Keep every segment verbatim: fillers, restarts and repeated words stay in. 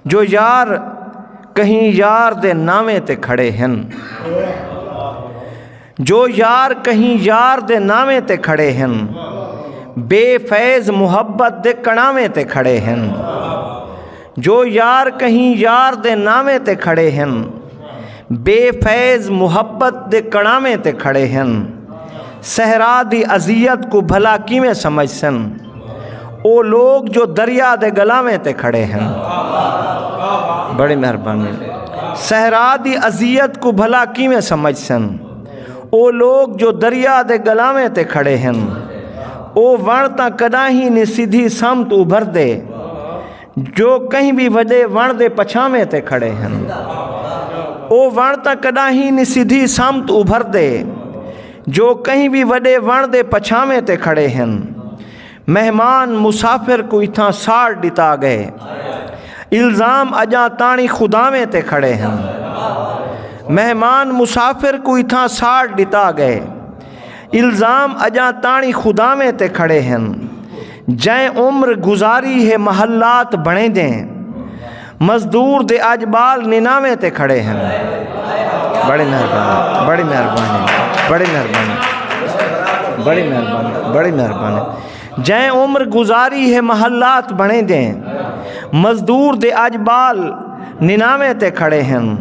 جو یار کہیں یار دے ناویں تے کھڑے ہن، جو یار کہیں یار دے ناویں تے کھڑے ہن، بے فیض محبت دے کڑاویں تے کھڑے ہن۔ جو یار کہیں یار دے ناویں تے کھڑے ہن، بے فیض محبت دے کڑاویں تے کھڑے ہن۔ صحرا دی اذیت کوں بھلا کیویں سمجھسن او لوگ جو دریا دے گلاویں تے کھڑے ہن؟ بڑی مہربانی۔ صحرا دی اذیت کوں بھلا کیویں سمجھسن او لوگ جو دریا دے گلاویں تے کھڑے ہن؟ او وݨ تاں کݙاہیں نی سدھی سمت ابھردے جو کہیں وی وݙے وݨ دے پچھاویں تے کھڑے ہن۔ او وݨ تاں کݙاہیں نی سدھی سمت ابھردے جو کہیں وی وݙے وݨ دے پچھاویں تے کھڑے ہن۔ مہمان مسافر کوں اتھاں ساڑ ݙتا ڳئے، الزام اڄاں تاݨی خداویں تے کھڑے ہن۔ مہمان مسافر کوں اتھاں ساڑ ݙتا ڳئے، الزام اڄاں تاݨی خداویں تے کھڑے ہن۔ جئیں عمر گزاری ہے محلات بݨیندیں، مزدور دے اڄ ٻال نناویں تے کھڑے ہن۔ بڑی مہربانی، بڑی مہربانی، بڑی مہربانی، بڑی مہربانی، بڑی مہربانی۔ جئیں عمر گزاری ہے محلات بݨیندیں، مزدور دے اڄ ٻال نناویں تے کھڑے ہن۔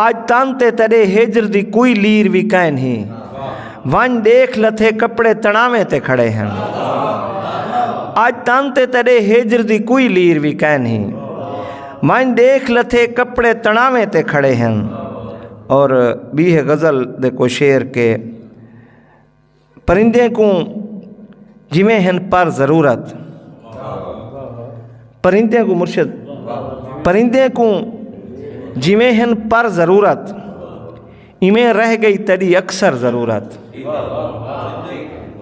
اڄ تن تے تیݙے ہجر دی کوئی لیر وی کائنی۔ ونڄ ݙیکھ لتھے کپڑے تݨاویں تے کھڑے ہن۔ اڄ تن تے تیݙے ہجر دی کوئی لیر وی کائنی۔ ونڄ ݙیکھ لتھے کپڑے تݨاویں تے کھڑے ہن۔ اور ٻی ہے غزل دے کوئی شعر کہ پرندیں کوں جیویں ہن پر ضرورت، پرندیں کوں مرشد، پرندیں کوں جیویں ہن پر ضرورت، ایویں رہ ڳئی تیݙی اکثر ضرورت۔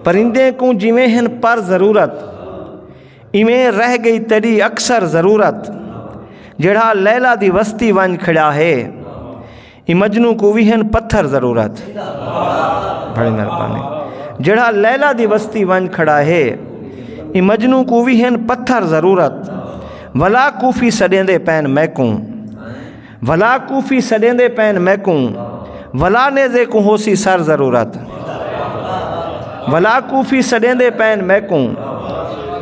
پرندیں کوں جیویں ہن پر ضرورت، ایویں رہ ڳئی تیݙی اکثر ضرورت۔ جیڑھا لیلیٰ دی وستی ونڄ کھڑا ہے، ایں مجنوں کوں وی ہن پتھر ضرورت۔ بڑی مہربانی۔ جیڑھا لیلیٰ دی وستی ونڄ کھڑا ہے، ایں مجنوں کوں وی ہن پتھر ضرورت۔ ولا کوفی سݙیندے پئن میکوں، ولا کوفی سݙیندے پئن میکوں، ولا نیزے کوں ہوسی سر ضرورت۔ ولا کوفی سݙیندے پئن میکوں،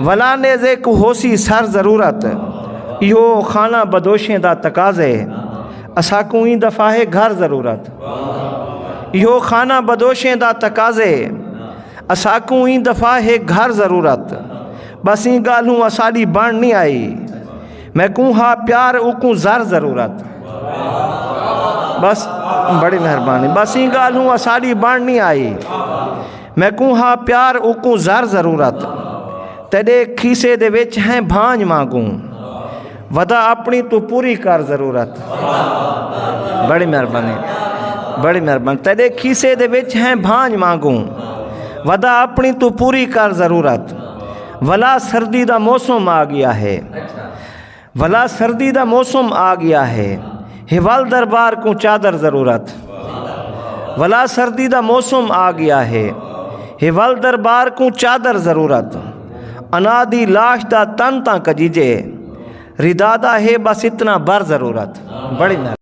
ولا نیزے کوں ہوسی سر ضرورت۔ ایہو خانہ بدوشیں دا تقاضے، اساکوں ایں دفعہ ہے گھر ضرورت۔ ایہو خانہ بدوشیں دا تقاضے، اساکوں ایں دفعہ ہے گھر ضرورت۔ بس ایں ڳالھوں اساݙی بݨ نی آئی، میکوں ہا پیار اوکوں زر ضرورت۔ بس، بڑی مہربانی۔ بس ایں ڳالھوں اساݙی بݨ نی آئی، میکوں ہا پیار اوکوں زر ضرورت۔ تیݙے کھیسے دے وچ ہیں بھانڄ وانگوں، ودا اپݨی توں پوری کر ضرورت۔ بڑی مہربانی، بڑی مہربانی۔ تیݙے کھیسے دے وچ ہیں بھانڄ وانگوں، ودا اپݨی توں پوری کر ضرورت۔ ولا سردی دا موسم آ ڳیا ہے، ولا سردی دا موسم آ ڳیا ہے، ہے ول دربار کوں چادر ضرورت۔ ولا سردی دا موسم آ ڳیا ہے، ہے ول دربار کوں چادر ضرورت۔ انا دی لاش دا تن تاں کجیجے، ردا دا ہے بس اتنا بر ضرورت۔ بڑی مہربانی۔